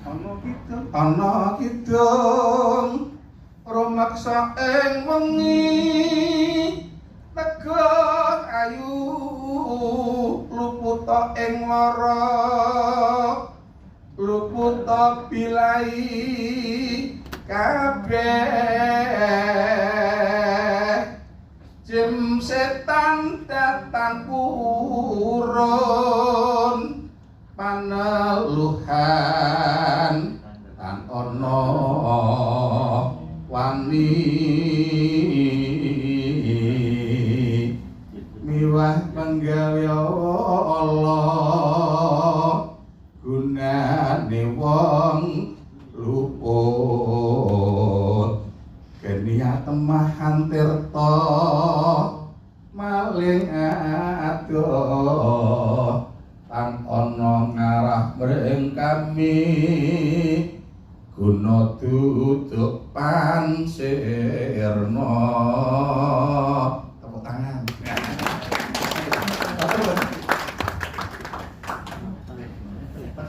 Ana kidung. Ana kidung rumeksa ing wengi teguh ayu luputa ing lara luputa bilai kabeh jim setan datang purun paneluhan tan ana wani miwah penggawe Allah gunane wong luput genia temahan tirta maling adoh tan ana ngarah mring kami guna duduk pansirna.